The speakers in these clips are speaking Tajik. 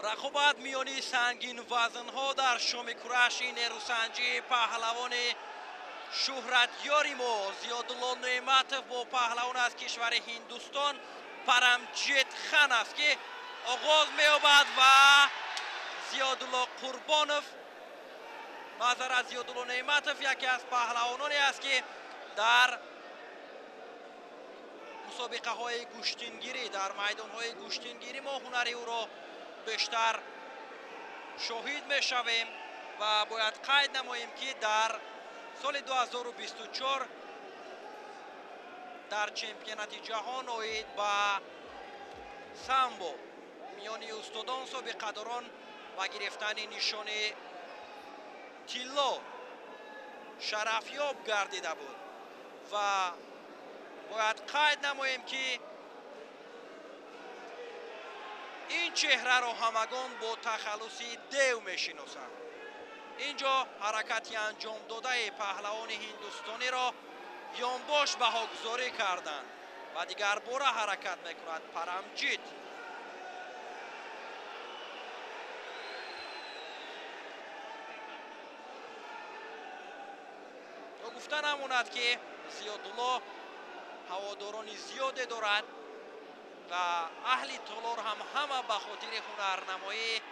Рақобат миёни сангинвазнҳо дар шоми кураши нерӯсанҷии паҳлавони шӯҳратёри мо Зиёдулло Неъматов бо паҳлавон аз кишвари Ҳиндустон Парамҷит Хан аст, ки оғоз меёбад ва Зиёдулло Қурбонов, маъзарат, Зиёдулло Неъматов яке аз паҳлавононе аст, ки дар мусобиқаҳои гӯштингирӣ, дар майдонҳои гӯштингирӣ мо ҳунари ӯро бештар шоҳид мешавем ва бояд қайд намоем, ки дар соли 2024 дар чемпионати ҷаҳон оид ба самбо миёни устодон собиқадорон ба гирифтани нишони тилло шарафёб гардида буд. Ва бояд қайд намоем, ки ин чеҳраро ҳамагон бо тахаллуси дев мешиносанд. Инҷо ҳаракати анҷомдодаи паҳлавони ҳиндустониро ёнбош баҳогузорӣ карданд ва дигарбора ҳаракат мекунад Парамҷит. То гуфта намонад, ки Зиёдулло ҳаводорони зиёде дорад ва аҳли толор ҳам ҳама ба хотири ҳунарнамоии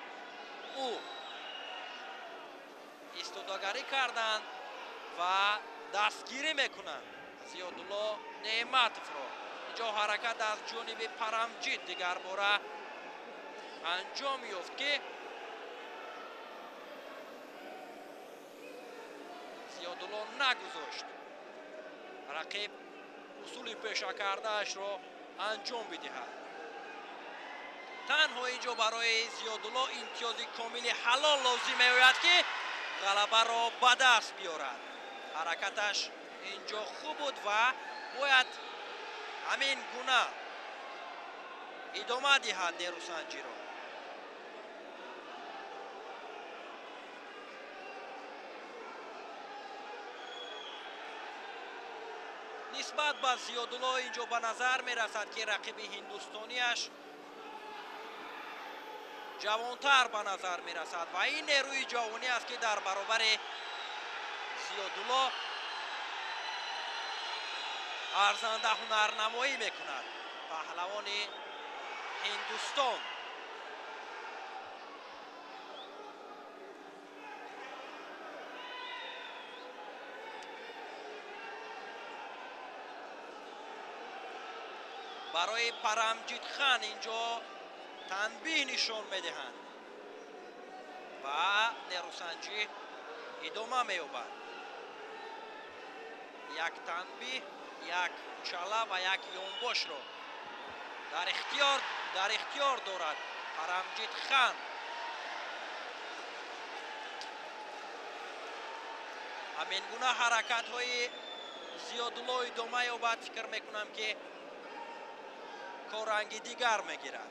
ӯ истодагарӣ карданд ва дастгирӣ мекунанд Зиёдулло Неъматовро. Инҷо ҳаракат аз ҷониби Парамҷит дигарбора анҷом ёфт, ки Зиёдулло нагузошт рақиб усули пешакардаашро анҷом бидиҳад. Танҳо инҷо барои Зиёдулло имтиёзи комили ҳалол лозим меояд, ки ғалабаро ба даст биёрад. Ҳаракаташ инҷо хуб буд ва бояд ҳамин гуна идома диҳад нерӯсанҷиро. Нисбат ба Зиёдулло инҷо ба назар мерасад, ки рақиби ҳиндустонияш ҷавонтар ба назар мерасад ва ин нерӯи ҷавонӣ аст, ки дар баробари Зиёдулло арзанда ҳунарнамоӣ мекунад паҳлавони Ҳиндустон. Барои Парамҷит Хан инҷо танбиҳ нишон медиҳанд ва нерӯсанҷӣ идома меёбад. Як танбиҳ, як чала ва як ёнбошро дар ихтиёр дорад Парамҷит Хан. Ҳамин гуна ҳаракатҳои Зиёдулло идома ёбад, фикр мекунам, ки коранги дигар мегирад.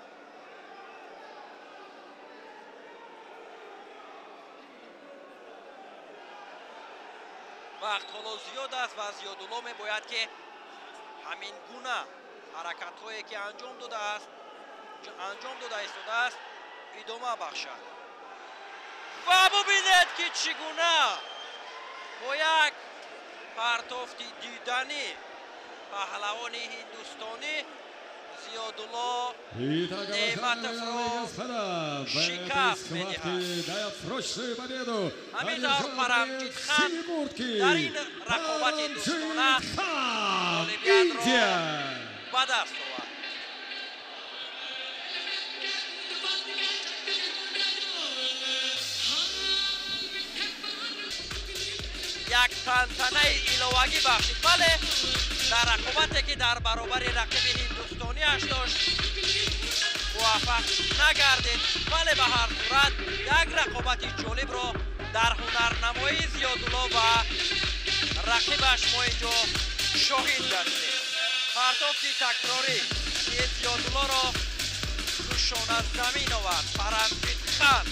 Вақт ҳоло зиёд аст ва Зиёдулло мебояд, ки ҳамин гуна ҳаракатҳое, ки анҷом дода истодааст, идома бахшад. Ва бубинед, ки чӣ гуна бо як партофти диданӣ паҳлавони ҳиндустонӣ Зиёдулло Неъматовро шикаст медиҳад. Ҳамин тавр Парамҷит Хан дар ин рақобати дӯстона ғолибиятро ба даст овард. Як тантанаи иловагӣ бахшид, вале дар рақобате, ки дар баробари рақиби ҳиндустонияш дошт, муваффақ нагардид, вале ба ҳар сурат як рақобати ҷолибро дар ҳунарнамоии Зиёдулло ва рақибаш мо инҷо шоҳид гаштем. Партофти такрорӣ, ки Зиёдуллоро душона замин овард Парамҷит Хан.